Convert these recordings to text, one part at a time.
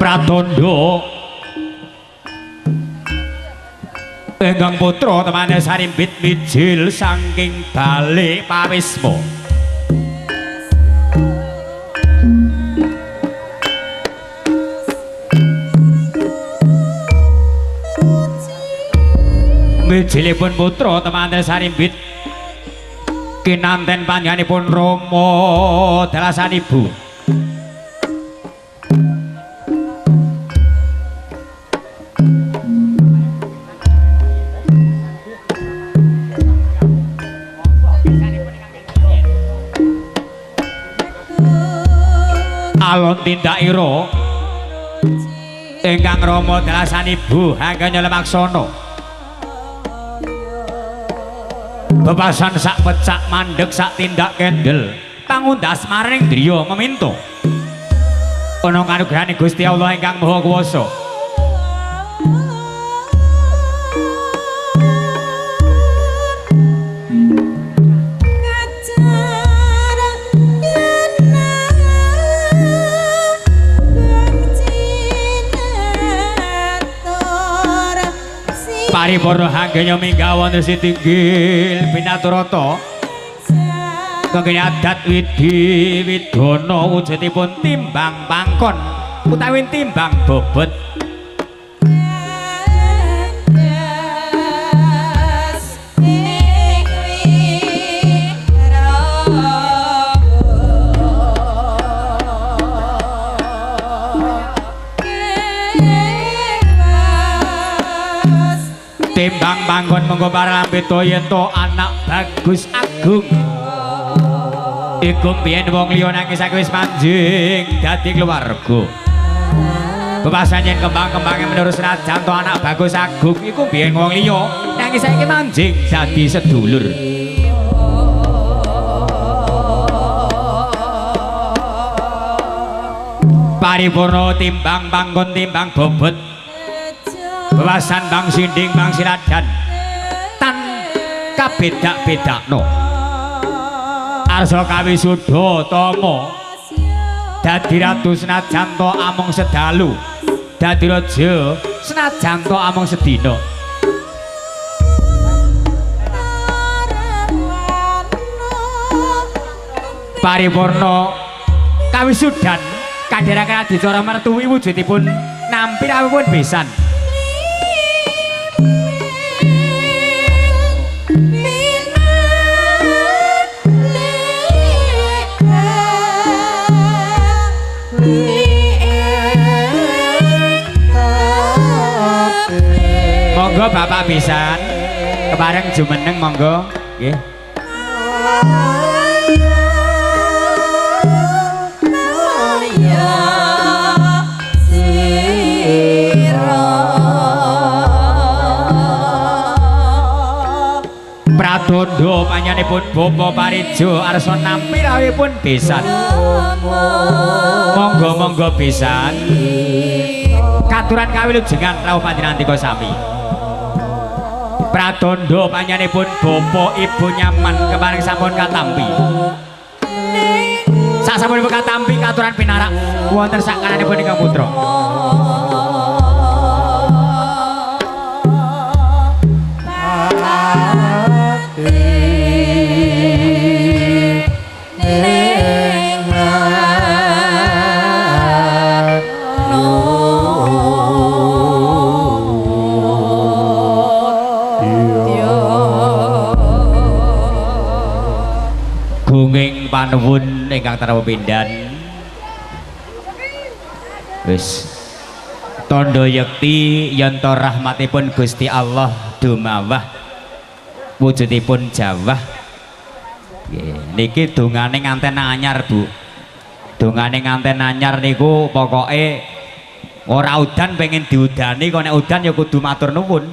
Pratandha ingkang putra temane sarimbit mijil saking balik pawisma. Mijilipun putra temane sarimbit kinanten panjenenganipun Rama dalasan ibu. Alon tindakira ingkang Rama dalasan ibu hangganya lemaksana. Bebasan sak pecak mandek sak tindak kendel pangundas maring driya meminta ana kanugrahane Gusti Allah ingkang Maha Kuwasa. Paripurna hanggenya minggah wonten sitinggil pinaturata kangge adat widhi widana wujudipun timbang pangkon utawi timbang bobot. Timbang panggon monggo parambita yen to anak bagus agung iku biyen wong liya nanging saiki wis manjing dadi keluarga. Bebasan yen kembang-kembange menurut senajan to anak bagus agung iku biyen wong liya nanging saiki manjing dadi sedulur. Paripurna timbang panggon timbang bobot bebasan bang sinding bang siladan tan kabedak-bedakno arsa kawisuda tama dadi ratu senajan to amung sedalu dadi raja senajan to amung sedina. Paripurna kawisudan kadheraken adicara mertuwi wujudipun nampi rawuhipun besan. Monggo Bapak pisan kepareng jumeneng monggo nggih. Pratandha panjenenganipun Bapak Parijo arsa nampi rawuhipun besan. Monggo monggo besan katuran kawilujengan rawuh panjenengan sami. Pratandha panjenenganipun Bapak Ibu nyaman kepareng sampun katampi. Sak sampunipun katampi katuran pinarak wonten sak kananipun ingkang putra. Gunging panuwun ingkang tanpa pindhan. Wis tandha yekti yen to rahmatipun Gusti Allah dumawah wujudipun jawah. Nggih, niki dongane nganten anyar, Bu. Dongane nganten anyar niku pokoke ora udan pengen diudani, kok nek udan ya kudu matur nuwun.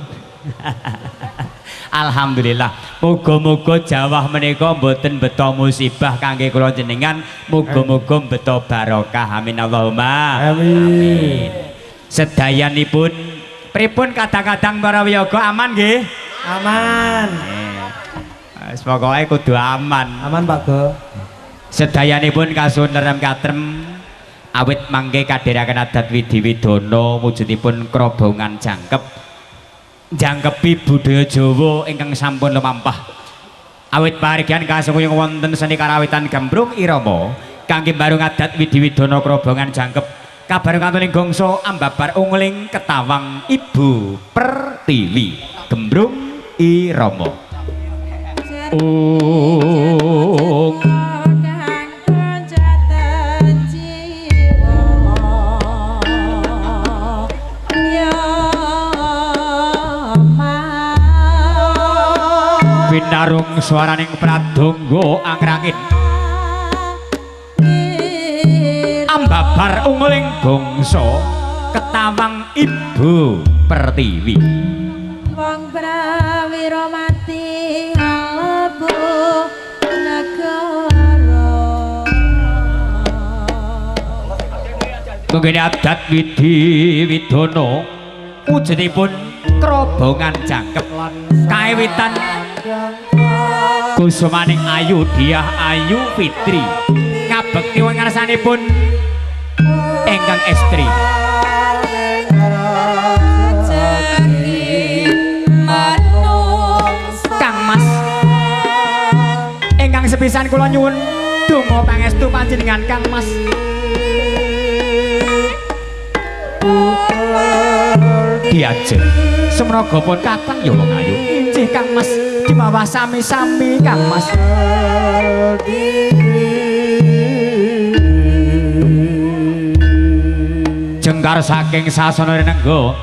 Alhamdulillah. Muga-muga jawah menika mboten beto musibah kangge kula jenengan, muga-muga beto barokah. Amin Allahumma. Amin. Sedayanipun pripun kadang-kadang para wiyaga aman nggih? Aman. Wis pokoke kudu aman. Aman Pak Go. Sedayanipun kasuwun nerem katrem Awit mangke kadheraken adat Widi Widana wujudipun krobongan jangkep. Jangkepi budaya Jawa ingkang sampun lumampah. Awit pahargyan kasengkuyung wonten seni karawitan Gembrung Irama kangge mbarung adat Widi Widana krobongan jangkep. Kabareng kantuning gongso ambabar ungling ketawang Ibu Pertiwi. Gembrung Irama. Ung Binarung swaraning pradonga angrangin ambabar unguling gongso ketawang Ibu Pertiwi. Wong prawira mati alebu negara. Nggene adat Widi Widana wujudipun krobongan jangkep kaewitan kusumaning ayu Diah Ayu Fitri ngabekti wonten ngarsanipun ingkang estri. Kang Mas ingkang sepisan kula nyuwun donga pangestu panjenengan Kang Mas. Diajeng semraga pun kakang ya wong ayu. Injih Kang Mas dimawah sami-sami Kang Mas. Jengkar saking sasana rinengga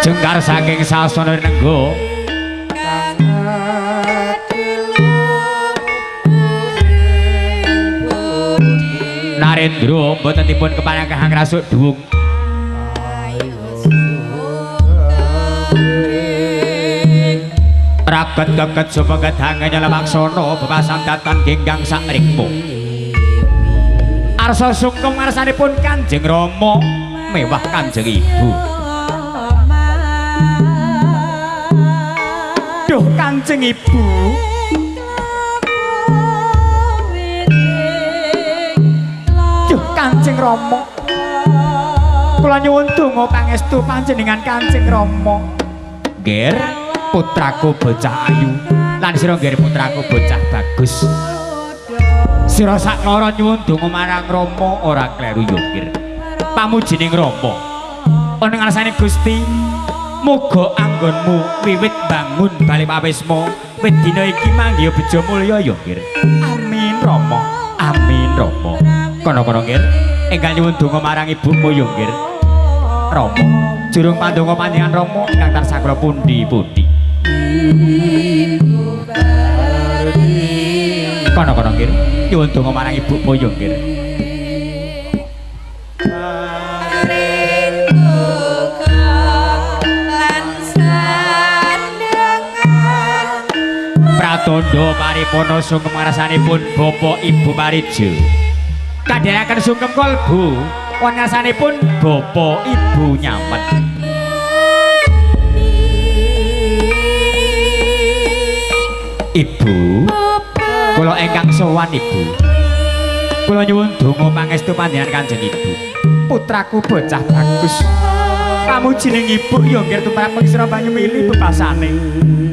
jengkar saking sasana rinengga Narendra mboten dipun keparengkahan rasuk duwung. Raket keket sapa kedangan nyelemaksana bebasan datan genggang sakrikmu. Arsa sungkem ngarsanipun Kanjeng Rama mewah Kanjeng Ibu. Duh Kanjeng Ibu. Duh Kanjeng Rama. Kula nyuwun donga pangestu panjenengan Kanjeng Rama. Nger putraku bocah ayu lan sira nggih putraku bocah bagus. Sira saklara nyuwun donga marang Rama ora kleru ya nggih. Pamujining Rama ana ngarsane Gusti, muga anggonmu wiwit bangun bali pawisma wit dina iki manggiha bejo mulya ya nggih. Amin Rama, amin Rama. Kono-kono nggih enggal nyuwun donga marang ibumu ya nggih. Rama, jurung pandonga panjenengan Rama ingkang tansah kula pundi-pundi. Kono-kono nggih nyuwun donga marang ibumu ya nggih. Pratandha paripurna sungkem ngarsanipun Bapak Ibu Parijo. Kadheraken sungkem kalbu wonten ngarsanipun Bapak Ibu Nyamet. Ibu, kula ingkang sowan Ibu. Kula nyuwun donga pangestu panjenengan Kanjeng Ibu. Putraku bocah bagus. Pamujining Ibu ya nggih tumrap pengisra banyu mili bebasane.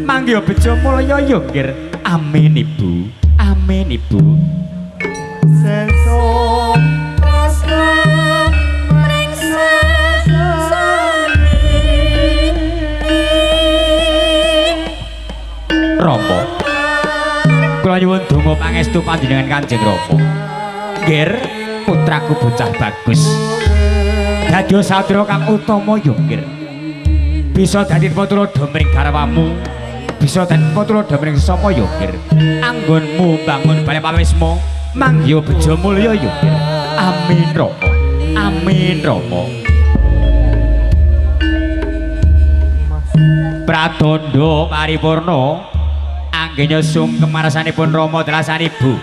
Manggiha bejo mulya ya nggih. Amin Ibu. Amin Ibu. Sesuk tresna mring sesami. Rama. Kula nyuwun donga pangestu panjenengan Kanjeng Rama. Nggih, putraku bocah bagus. Dadi sadra kang utama ya nggih. Bisa dadi tuladha mring garwamu, bisa dadi tuladha mring sapa ya nggih. Anggonmu bangun bale pawisma, manggiha bejo mulya ya nggih. Amin Rama. Amin Rama. Pratandha paripurna anggenya sungkem marsanipun Rama delasan Ibu.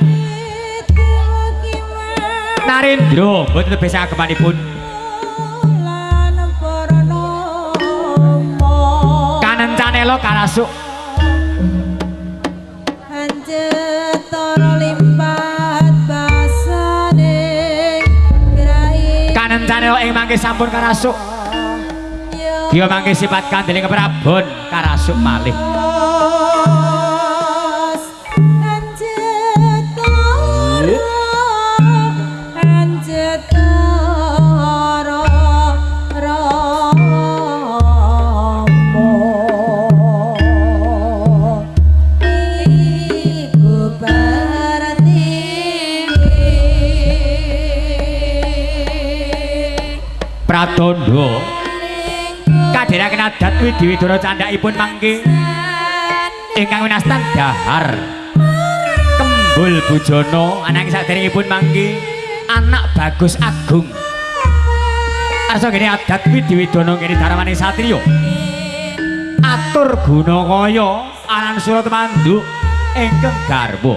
Narendra mboten tebih sagemanipun. Telo karasuk. Anjetara limpat basane grai. Kanencane ing mangke sampun karasuk. Dia mangke sifat kandeling keprabon karasuk malih. Pratandha kadheraken adat Widiwidana candhakipun mangke ingkang winastan dahar Kembul Bujana ananging saderengipun mangke anak Bagus Agung. Arsa ngene adat Widiwidana ngene darmaning satriya atur guna kaya aran surat manduk ingkang garwa.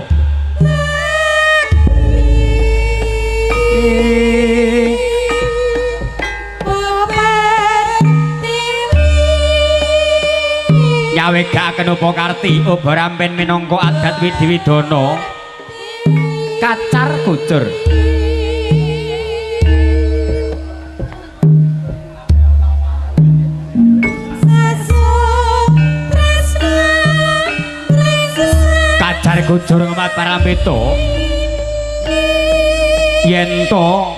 Nyawegakaken Upakarti ubarampen minangka adat Widiwidana kacar kucur. Kacar kucur ngemat parampita yen to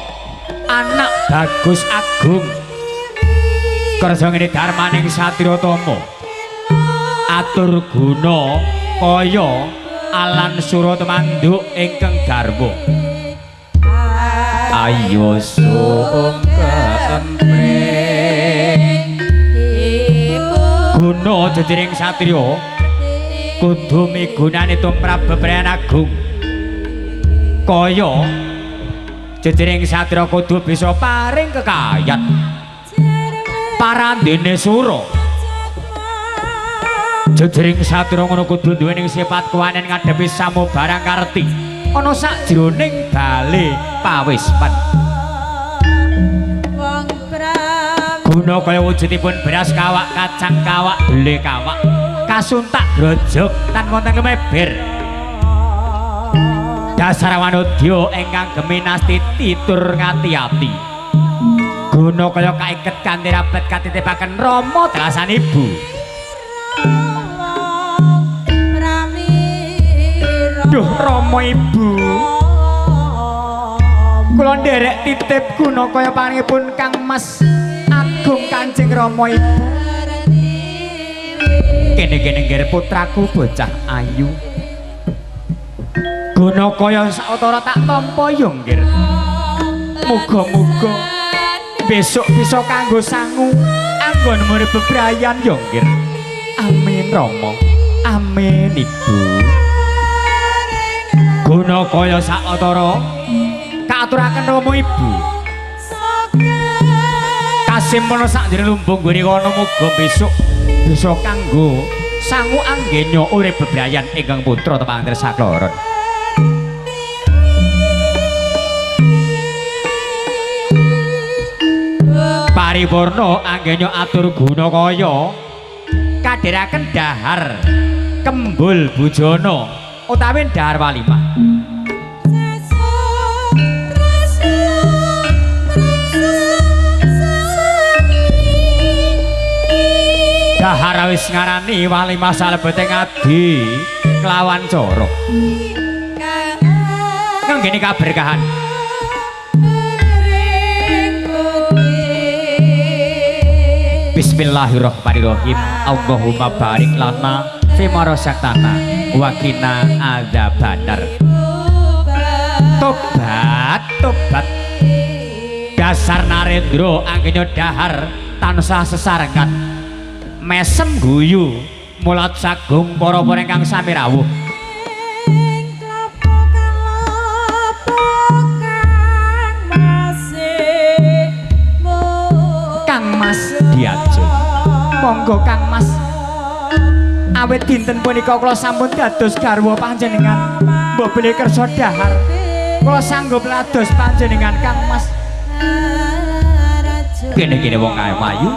anak Bagus Agung kersa ngene darmaning satriya tama atur guna kaya alan surat manduk ingkang garwa. Ayo sungkem guna jejering satriya kudu migunani tumrap bebrayan agung. Kaya jejering satriya kudu bisa paring kekayan parandene sura. Jejering satriya ngono kudu duweni sifat kuwanen ngadepi samubarang karti ana sakjroning bale pawispen. Guna kaya wujudipun beras kawak, kacang kawak, dele kawak, kasuntak grojog tan wonten lumeber. Dasar wanodya ingkang geminastiti tur ngati-ati. Guna kaya kaiket kanthi rapet katitipaken rama dalasan ibu. Duh rama ibu, kula nderek titip guna kaya paringipun Kang Mas Agung Kanjeng Rama ibu. Kene-kene nggih putraku bocah ayu. Guna kaya sawetara tak tampa ya nggih. Muga-muga besok bisa kanggo sangu anggon murid bebrayan ya nggih. Amin Rama, amin ibu. Guna kaya sawetara kaaturaken Rama ibu. Kasimpono sakjroning lumbung nggone kono muga besok bisa kanggo sangu anggenya urip bebrayan ingkang putra tepang tresakloron. Paripurna anggenya atur guna kaya kadheraken dahar Kembul Bujana utawi dahar walimah. Dahar wis ngarani walimah salebete ngadi kelawan cara nganggene kaberkahan. Bismillahirrahmanirrahim. Allahumma barik lana fima razaqtana wa qina adzabannar. Tobat, tobat. Dasar Narendra anggenya dahar tansah sesarengan. Mesem guyu mulat sagung para-para ingkang sami rawuh. Kang Mas Diajeng. Monggo Kang Mas. Awit dinten punika kula sampun dados garwa panjenengan. Mbok bilih kersa dahar. Kula sanggup lados panjenengan Kang Mas. Kene-kene wong ayu.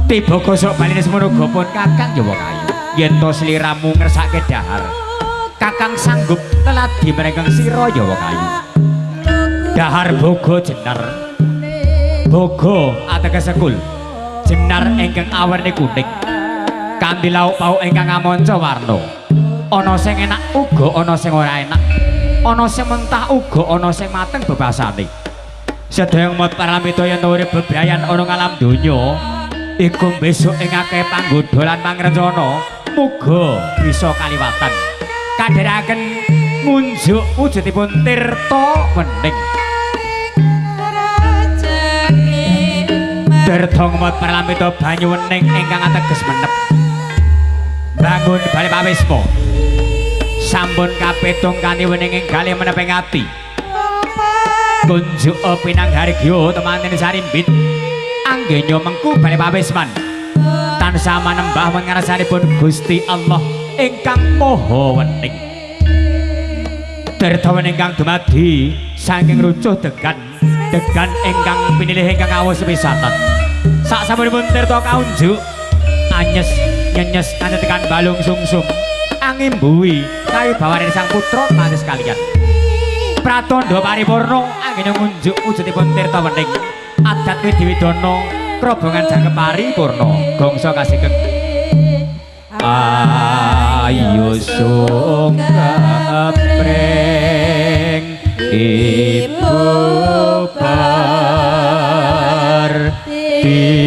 Tiba kosok baline semono pun Kakang ya wong ayu. Yen to sliramu ngersake dahar, Kakang sanggup teladi mrengeng sira ya wong ayu. Dahar boga jenar. Boga ateges sekul. Jenar ingkang awerni kuning. Kanthi lauk pauk ingkang amanca warna. Ana sing enak uga ana sing ora enak. Ana sing mentah uga ana sing mateng bebasane. Sedaya umat paramita yen urip bebrayan ana ngalam donya, iku besok ing akeh panggodha lan pangrencana muga bisa kaliwatan. Kadherekaken ngunjuk wujudipun tirta wening. Tirta ngemot paramita banyu wening ingkang ateges menep. Bangun bali pawisma. Sampun kapitung kanthi wening ing galih meneping ati. Kunjuk pinanghargya temanten sarimbit. Anggenya mengku bali pawisman. Tansah manembah wengarsanipun Gusti Allah ingkang Maha Wening. Tirta wening ingkang dumadi saking rucuh degan, degan ingkang pinilih ingkang awus sepisanan. Saksampunipun tirta kaunjuk, anyes nyenyes kanthi tekan balung sungsum, angimbuhi kawibawaning sang putra mantes kaliyan. Pratandha paripurna anggene ngunjuk wujudipun tirta wening. Adat widiwidana krobongan jangkep paripurna gongso kasikeng. Ayo sungkep pring ibu pertiwi.